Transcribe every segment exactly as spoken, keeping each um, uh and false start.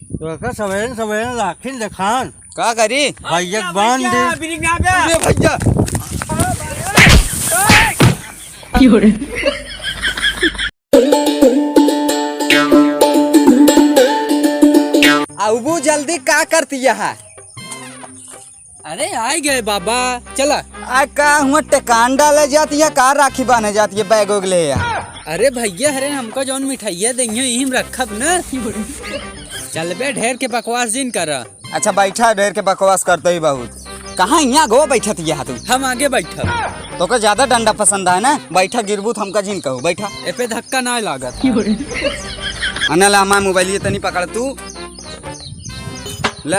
तो का सवेरे सवेरे राखी देखान। का करी? भैया के बांध दे। अरे भैया। अबू जल्दी का करती है? अरे, आइ गए बाबा, चला। आ, का हुआ टेकान डाले जाती है, का राखी बांधे जाती है, बैग वैग ले आ? अरे भैया, अरे हमका जौन मिठाइया दइहे, यही में रखब ना। चल बे, ढेर के बकवास जिन कर। अच्छा, बैठा, ढेर के बकवास करते ही बहुत। कहाँ यहाँ गो बैठत यहाँ तू? हम आगे बैठब। तोका ज्यादा डंडा पसंद है ना? बैठा, गिरबू तो हमका जिन कहू, बैठा। ए पे धक्का ना लागत। अनल, हमार मोबाइल ये तनी पकड़ तू। ले।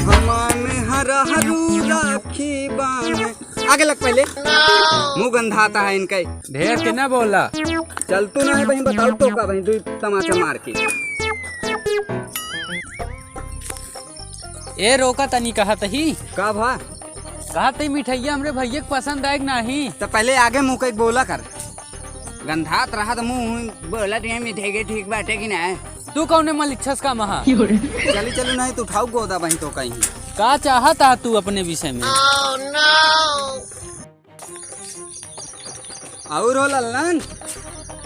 हमार मेहरारू राखी बांधे। आगे लग पहले। मुंह गंधाता है इनके। ढेर के ना बोला। चल तू ना है बहिन, बताओ तो का बहिन, तू तमाचा मार के। ए रोका तनी कहत ही। का भा? कहत ही मिठैया हमरे भैया के पसंद आए कि नाही? तो पहले आगे मुंह के बोला कर। गंधात रहत मुंह बोलत है, मिठाई के ठीक बाटे कि ना? तू कौने मलिच्छस का महा? चली चलू नहीं तो उठाऊ गोदा बही तो कहीं। का चाहत आ तू अपने विषय में? और हो लल्लन?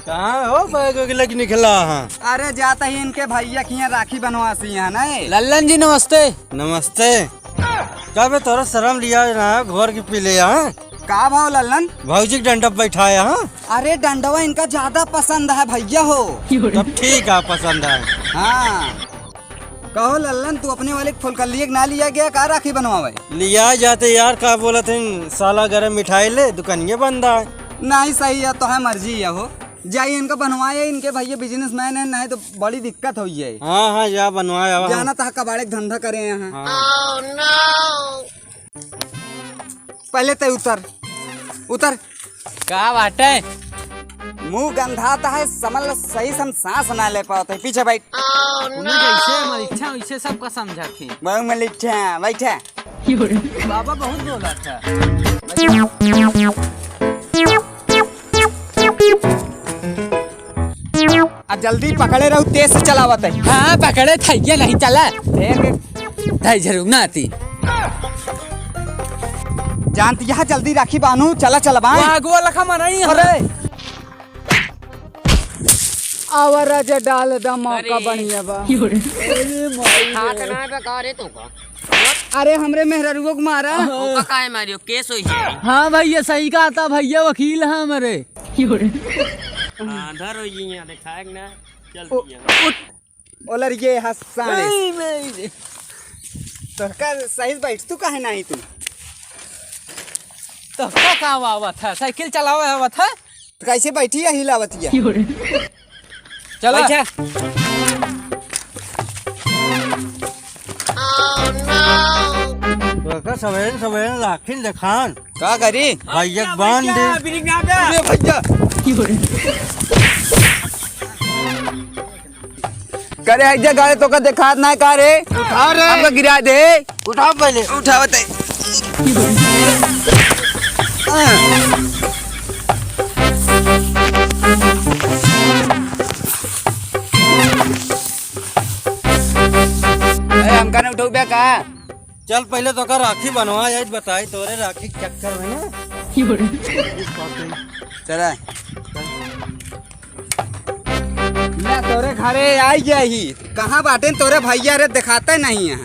कहाँ हो बैग वैग लेके निकला? हाँ। अरे जाता ही इनके भैया की यहाँ राखी बनवासी है ना। लल्लन जी नमस्ते। नमस्ते। का बे तोरा शर्म लिया ना, घर की पी ले यहाँ। का भाव लल्लन? भौजी के डंडा पे बैठाया, हाँ? अरे डंडवा इनका ज्यादा पसंद है भैया हो। तब ठीक है, पसंद है। हाँ। कहो लल्लन, तू अपने वाले फुलकलिए के ना लिया गया का राखी बनवावे? लिया जाते यार, का बोलत हैं, साला गरम मिठाई ले, दुकानिए बंद है। नहीं सही है, तो है मर्जी है हो। जाइए इनका बनवाए, इनके भैया बिजनेसमैन है, नहीं तो बड़ी दिक्कत हो जाए। हाँ, हाँ, जा बनवाए, आवा। जाना था कबाड़े के धंधा करे यहाँ। हाँ। पहले तय उतर, उतर। का बाटे? मुंह गंधाता है, समझ लो सही से हम सांस ना ले पाते। पीछे बैठ। उन्हें जैसे मलिच्छा वैसे सबका समझा थी। बहु मलिच्छा, बैठा। बाबा बहुत बोला था। आ जल्दी पकड़े रहू, तेज से चलावत है। हाँ, पकड़े थे, ये नहीं चला। एक, एक। धै झरुक ना आती। जानती है, जल्दी राखी बांधू, चला, चला बांध। वो आगुआ लखा मनाई है। अरे। आवा राजा डाल दा मौका अरे। बढ़िया बा। अरे माई रे। हाथ ना पे का रे तू का? अरे हमरे मेहररुओ के मारा। ओका काहे मारियो? केस होई है। हाँ भैया, सही कहा था भैया, वकील है हमरे। आंधर हो गई यहाँ, देखाएग ना। चल ओ, दिया। उठ। ओलर ये हंसाने। नहीं, नहीं। तो का सही बैठ, तू काहे नहीं तू? तो का काम आवत है? साइकिल चलावे आवत है? तो कैसे बैठी है हिलावत है? चला। बैठा। तो का सवेरे सवेरे राखी देखान। का करी? भैया के बांध दे। अरे भैया। करे है जे गाड़ी तो का देखात ना का रे? उठा रे। हमका गिरा दे। उठाओ पहले। उठावत है। अरे हमका ना उठौबे का? चल पहले तो का राखी बनवा, आज बताई तोरे राखी के चक्कर में ना। चला। मैं तोरे घरे आई गया ही। कहाँ बाटे तोरे भैया रे, देखाते नहीं है।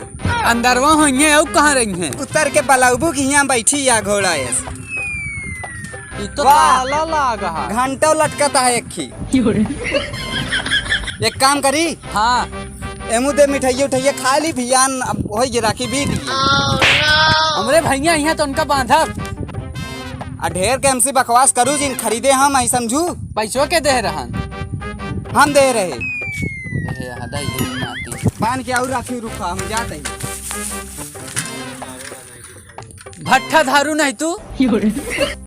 अंदरवा होइहे, अउ कहाँ रही हैं? उतर के बलाउबू की यहाँ बैठी या घोड़ा एस। ई तो वाह। ताला लाग है। घंटो लटकता है एक ही। एक काम करी। हाँ। एमू दे मिठाइया उठाइया खा ली भियान, अब होई गे राखी बीत गई। हमरे भैया यहाँ तो उनका बांधब। आ ढेर के हमसे बकवास करू जिन, खरीदे हम आई समझू। पैसों के दे रहन? हम दे रहे। ए, हदा ये माटी। बांध के आऊ राखी रुखा, हम जाते हैं। भट्ठा धारू नहीं तू।